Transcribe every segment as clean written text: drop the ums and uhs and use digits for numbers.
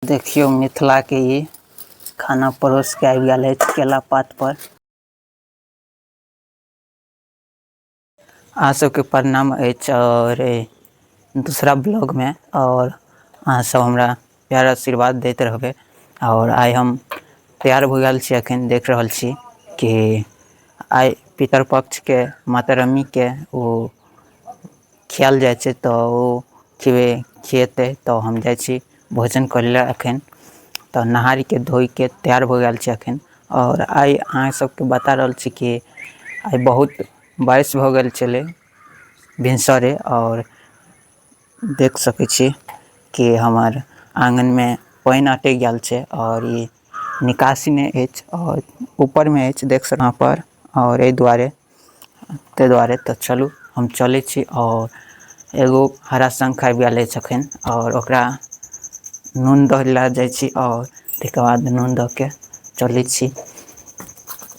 देखियौ मिथिलाके ई खाना परोसके आबि गेल अछि केला पात पर। अहाँ सबके प्रणाम अछि और दूसरा ब्लॉगमे और अहाँ सब हमरा प्यार आशीर्वाद दैत रहबै। और आइ हम तैयार भऽ गेल छी, अखन देख रहल छी कि आइ पितर पक्षके माता रानीके ओ खियाल जाइ छै, तऽ ओ खिबे खिएतै तऽ हम जाइ छी भोजन करै लए। अखन तऽ नहायके धोइके तैयार भऽ गेल छी अखन। आओर आइ अहाँ सबके बता रहल छी कि आइ बहुत बारिश भऽ गेल छलै भिनसरे, आओर देख सकै छी कि हमर आङ्गनमे पानि अटकि गेल छै आओर ई निकासी नहि अछि आओर ऊपरमे अछि, देख सकै पर। आओर एहि दुआरे ताहि दुआरे तऽ चलू हम चलै छी। आओर एगो हरा शङ्ख आबि गेल अछि अखन, आओर ओकरा नून दऽ लए जाइ छी आओर ताहिके बाद नून दऽ के चलै छी।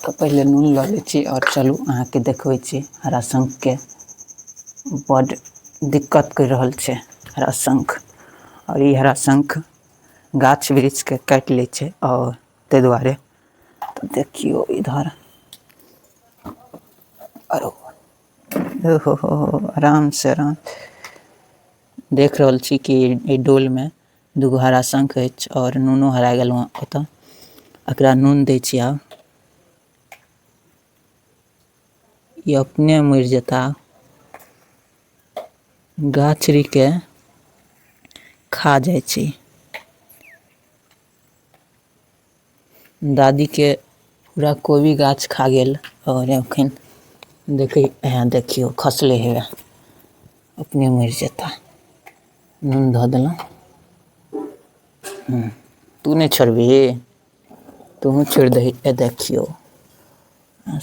तऽ पहिले नून लऽ लै छी आओर चलू अहाँके देखबै छी हरा शङ्खके। बड्ड दिक्कत करि रहल छै हरा शङ्ख, आओर ई हरा शङ्ख गाछ वृक्षके काटि लै छै, आओर ताहि दुआरे तऽ देखियौ इधर। आरो हो हो, आराम से आराम। देख रहल छी कि एहि डोलमे दूगो हरा शङ्ख अछि आओर नूनो हरा गेल ओतऽ। एकरा नून दै छी आब ई अपने मरि जेता। गाछ के खा जाइ छै। दादीके पूरा कोबी गाछ खा गेल। आओर एखन देखै देखियौ खसलै हेवे, अपने मरि जेता। नून धऽ देलहुँ। तू नहि छोड़बिही, तूहूँ छोड़ि दही। ए देखियौ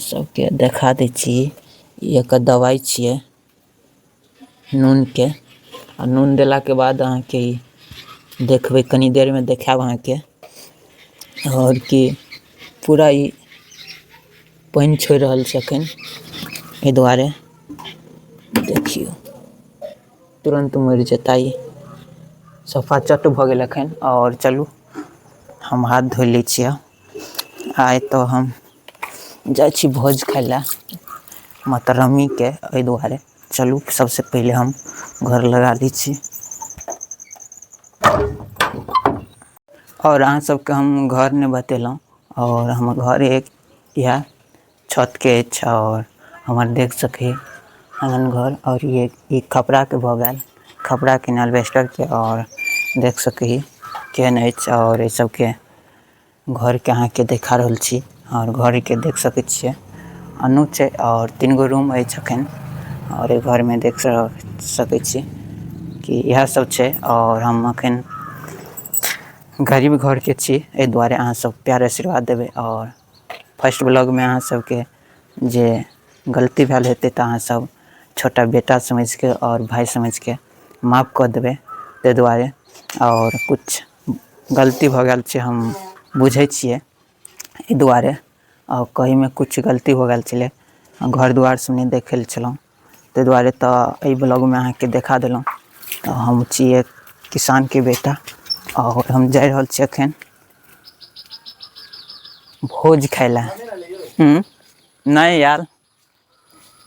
सबके देखा दै छी, ई एकर दबाइ छियै नूनके। आ नून देलाके बाद अहाँके ई देखबै, कनी देरमे देखायब अहाँके। आओर कि पूरा ई पानि छोड़ि रहल छै एखन, एहि दुआरे देखियौ तुरन्त मरि जेता ई। सफा चट भऽ गेल एखन। आओर चलू हम हाथ धोइ लै छियै। आइ तऽ हम जाइ छी भोज खाय लए माता रानीके, एहि दुआरे चलू सबसँ पहिले हम घर लगा लै छी। आओर अहाँ सबके हम घर नहि बतेलहुँ। आओर हमर घर एक इएह छतके अछि, आओर हमर देख सकै आङ्गन घर। आओर ये ई खपराके भऽ गेल, खपराके एल्बेस्टरके। आओर देख सकै केहन अछि। आओर एहि सबके घरके अहाँके देखा रहल छी, आओर घरके देख सकै छियै अनु छै। आओर 3 गो रूम अछि अखन। आओर एहि घरमे देख सकै छी कि इएह सब छै। आओर हम अखन गरीब घरके छी, एहि दुआरे अहाँ सब प्यार आशीर्वाद देबै। आओर फर्स्ट ब्लॉगमे अहाँ सबके जे गलती भेल हेतै तऽ अहाँ सब छोटा बेटा समझिके आओर भाय समझिके माफ कऽ देबै, ताहि दुआरे। आओर किछु गलती भऽ गेल छै हम बुझै छियै, एहि दुआरे। आओर कहैमे किछु गलती हो गेल छलै, घर दुआर सब नहि देखल छलहुँ, ताहि दुआरे तऽ एहि ब्लॉगमे अहाँके देखा देलहुँ। तऽ हम छी एक किसानके बेटा, आओर हम जा रहल छी अखन भोज खाय लए। नहि यार,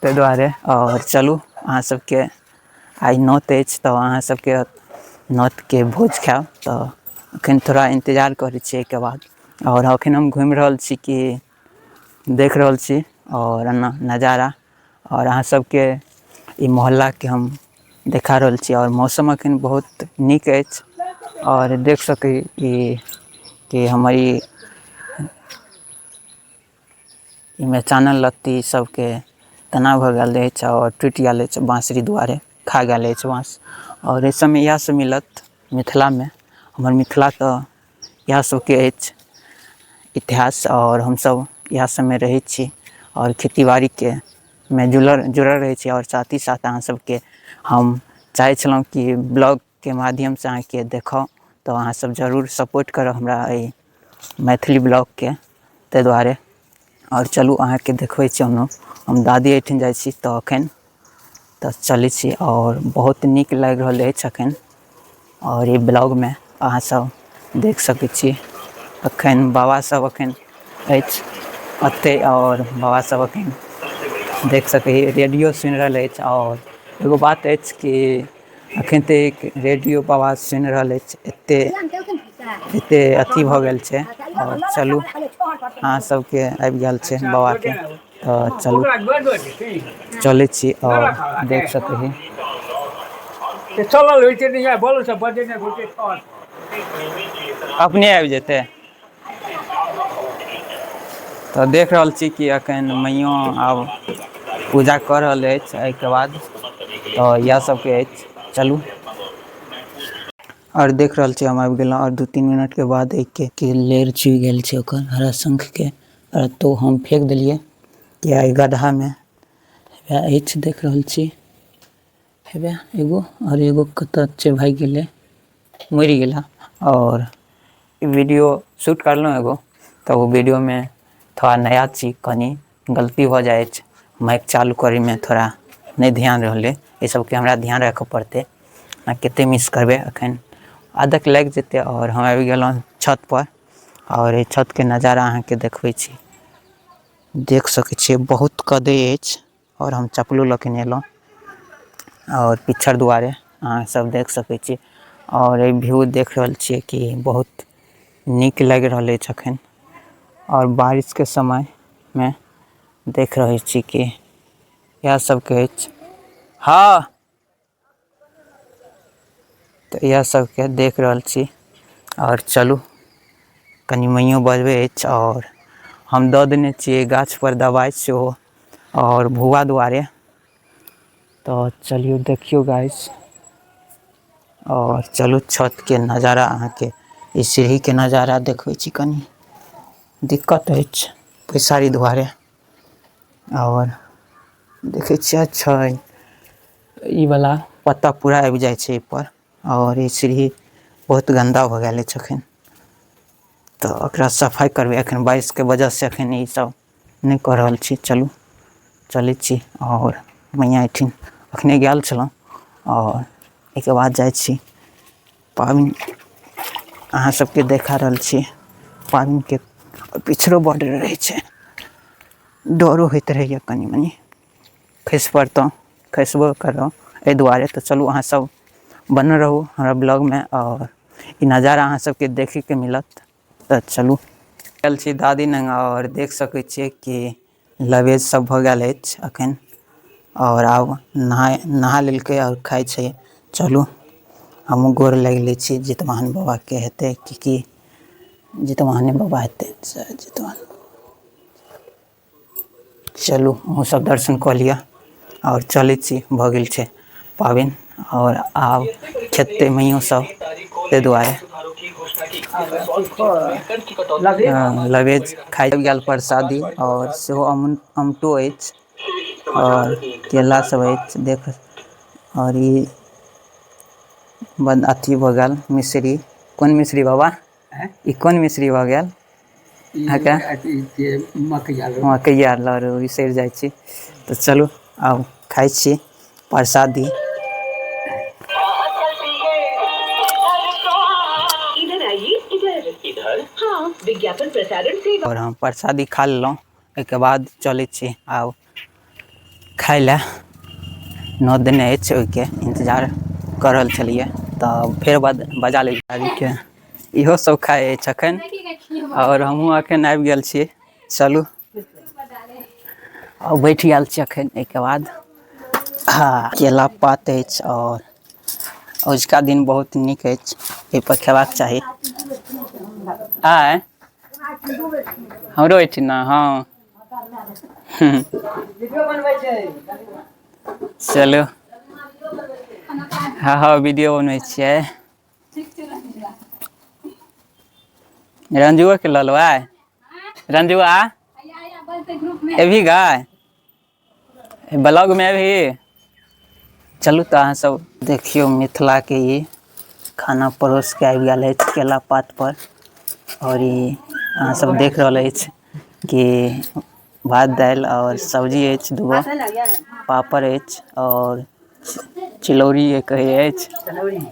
ताहि दुआरे। आओर चलू अहाँ सबके आइ नोत अछि, तऽ अहाँ सबके नोतके भोज खायब। तऽ अखन थोड़ा इन्तजार करै छियै एहिके बाद। आओर अखन हम घुमि रहल छी कि देख रहल छी आओर एना नजारा। आओर अहाँ सबके ई मोहल्लाके हम देखा रहल छी। आओर मौसम अखन बहुत नीक अछि, आओर देख सकै ई कि हमर ई एहिमे चानन लत्ती सबके तना भऽ गेल अछि आओर टूटि गेल अछि, बाँसुरी दुआरे खा गेल अछि बाँस। आओर एहि सबमे इएह सब मिलत मिथिलामे। हमर मिथिला तऽ इएह सबके अछि इतिहास, आओर हमसब इएह सबमे रहै छी आओर खेतीबाड़ीके मे जुड़ल रहै छी। आओर साथ ही साथ अहाँ सबके हम चाहै छलहुँ कि ब्लॉगके माध्यमसँ अहाँके देखाउ, तऽ अहाँ सब जरूर सपोर्ट करब हमरा एहि मैथिली ब्लॉगके, ताहि दुआरे। आओर चलू अहाँके देखबै छी। हम दादी एहिठाम जाइ छी तऽ अखन तऽ चलै छी। आओर बहुत नीक लागि रहल अछि अखन। आओर ई ब्लॉगमे अहाँ सब देख सकै छी अखन बाबा सब अखन अछि एतै आओर बाबा सब अखन देख सकै छी रेडियो सुनि रहल अछि। आओर एगो बात अछि कि अखन तक रेडियो पर आवाज सुनि रहल अछि, एते एते अथी भऽ गेल छै। आओर चलू अहाँ सबके आबि गेल छै बाबाके, तऽ चलू चलै छी। आओर देख सकै छी चलल होइ छै नहि बोल सब बजेने होते अपने आबि जेतै। तऽ देख रहल छी कि एखन मैयो आब पूजा कऽ रहल अछि। एहिके बाद तऽ इएह सबके अछि। चलू आओर देख रहल छी हम आबि गेलहुँ आओर 2-3 मिनटके बाद एक के लेर छुबि गेल छै ओकर हरा शंखके, आओर तो हम फेंक देलियै कि एहि गड्ढामे अछि। देख रहल छी हेबे एगो आओर एगो कतऽ छै भागि गेलै, मरि गेला। आओर वीडियो शूट करलहुँ एगो, तऽ ओ वीडियोमे थोड़ा नया छी, कनि गलती भऽ जाइ अछि। माइक चालू करैमे थोड़ा नहि ध्यान रहलै, एहि सबके हमरा ध्यान राखऽ पड़तै। आ कते मिस करबै, एखन आदत लागि जेतै। आओर हम आबि गेलहुँ छतपर आओर एहि छतके नजारा अहाँके देखबै छी। देख सकै छियै बहुत कदे अछि आओर हम चप्पलो लऽ के नहि एलहुँ। आओर पिक्चर दुआरे अहाँ सब देख सकै छी। आओर एहि व्यू देख रहल छियै कि बहुत नीक लागि रहल अछि अखन। आओर बारिशके समयमे देख रहल छी कि इएह सबके अछि। हँ तऽ इएह सबके देख रहल छी। आओर चलू कनि मैयो बजबै अछि। आओर हम दऽ देने छियै गाछपर दबाइ सेहो आओर भुआ दुआरे। तऽ चलियौ देखियौ गाइस। आओर चलू छतके नजारा अहाँके ई सीढ़ीके नजारा देखबै छी। कनि दिक्कत अछि पैसारी दुआरे। आओर देखै छियै अच्छा ई वाला पत्ता पूरा आबि जाइ छै एहिपर। आओर ई सीढ़ी बहुत गन्दा भऽ गेल अछि अखन, तऽ ओकरा सफाइ करबै। अखन बारिशके वजहसँ अखन ई सब नहि कऽ रहल छी। चलू चलै छी। आओर मैया एहिठिन अखने गेल छलहुँ आओर एहिके बाद जाइ छी पाबनि अहाँ सबके देखा रहल छी। पाबनिके पिछड़ो बड्ड रहै छै, डरो होइत रहैए कनि मनि, खसि पड़तहुँ, खसबो करलहुँ एहि दुआरे। तऽ चलू अहाँ सब बनल रहू हमरा ब्लॉगमे आओर ई नजारा अहाँ सबके देखैके मिलत। तऽ चलू आयल छी दादी लग आओर देख सकै छियै कि लवेज सब भऽ गेल अछि अखन। आओर आब नहा लेलकै आओर खाइ छै। चलू हमहूँ गोर लागि लै छी जितवाहन बाबाके, हेतै कि की जितवाहने बाबा हेतै जितवाहन। चलू अहूँ सब दर्शन कऽ लिअ आओर चलै छी, भऽ गेल छै पाबनि आओर आब खेतै मैयो सब ताहि दुआरे लवेज खाइ गेल प्रसादी। आओर सेहो अमटो अछि आओर केला सब अछि देख। आओर ई अथी भऽ गेल मिश्री। कोन मिश्री बाबा? ई कोन मिश्री भऽ गेल? मकैया लड्डू बिसरि जाइ छी। तऽ चलू आब खाइ छी प्रसादी। आओर हम प्रसादी खा लेलहुँ, एहिके बाद चलै छी आब खाइ लए। 9 देने अछि, ओहिके इन्तजार कऽ रहल छलियै तऽ फेर बजा लेलियै दादीके। इहो सब खाइ अछि अखन आओर हमहूँ अखन आबि गेल छी। चलू आओर बैठ गेल छी अखन। एहिके बाद हँ केला पात अछि आओर अजुका दिन बहुत नीक अछि, एहिपर खेबाक चाही। आय हमरो अछि ने। हँ चलू हँ हँ वीडियो बनबै छियै। रंजुओ के लऽ लेबै? रंजुआ एभी गाय ब्लॉग में अभी? चलू तऽ अहाँ सब देखियौ मिथिलाके ई खाना परोस के आबि गेल अछि केला पात पर। आओर ई अहाँ सब देख रहल अछि कि भात दालि आओर सब्जी अछि, दूगो पापड़ अछि आओर चिलौरी कहै अछि,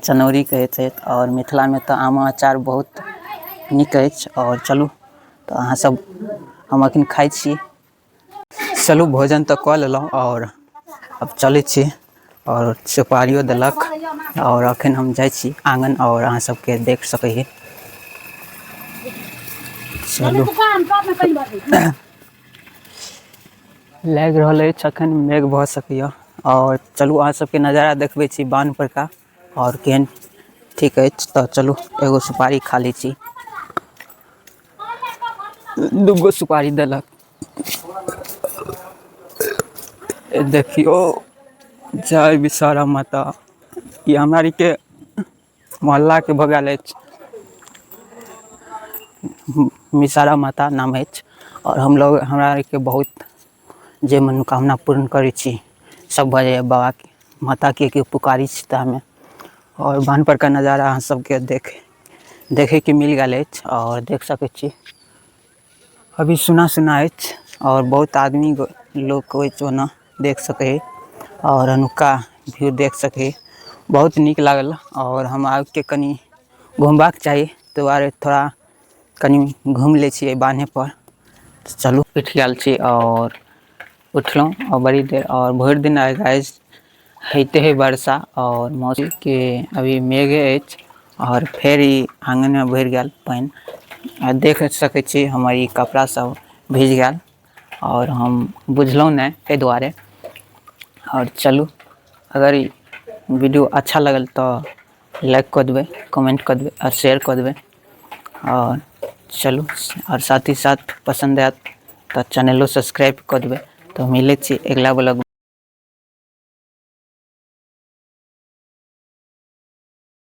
चनौरी कहै छथि। आओर मिथिलामे तऽ आम अचार बहुत नीक अछि। आओर चलू तऽ अहाँ सब, हम अखन खाइ छी। चलू, भोजन तऽ कऽ लेलहुँ आओर आब चलै छी। आओर सुपारियो देलक आओर अखन हम जाइ छी आङ्गन आओर अहाँ सबके देख सकै छी। चलू, लागि रहल अछि अखन मेघ भऽ सकैए। आओर चलू, अहाँ सबके नजारा देखबै छी बान्ह परका आओर केहन ठीक अछि। तऽ चलू, एगो सुपारी खा लै छी। दूगो सुपारी देलक। देखियौ, जय विषहरा माता। ई हमरा आरके मोहल्लाके बगल अछि, विषहरा माता नाम अछि। आओर हम लोग, हमरा आरके बहुत जे मनोकामना पूर्ण करै छी, सब भऽ जाइए बाबाके माताके के पुकारै छी तामे। आओर बान्ह परका नजारा अहाँ सबके देखैके मिल गेल अछि आओर देख सकै छी, अभी सुना सुना अछि आओर बहुत आदमी लोक अछि ओना देख सकै हइ आओर अनुका व्यू देख सकै हइ। बहुत नीक लागल आओर हम आबिके कनि घुमबाक चाही, ताहि दुआरे थोड़ा कनि घुमि लै छियै बान्हेपर। चलू, उठि गेल छी आओर उठलहुँ आओर बड़ी देर आओर भरि दिन आइ गाइस होइते हइ वर्षा आओर मौसमके अभी मेघे अछि आओर फेर ई आङ्गनमे भरि गेल पानि आ देख सकै छी, हमर ई कपड़ा सब भीज गेल आओर हम बुझलहुँ नहि एहि दुआरे। आओर चलू, अगर ई वीडियो अच्छा लगल तऽ लाइक कऽ देबै, कमेंट कऽ देबै आओर शेयर कऽ देबै। आओर चलू, आओर साथ ही साथ पसन्द आयत तऽ चैनलो सब्सक्राइब कऽ देबै। तऽ मिलै छी अगिला ब्लॉग।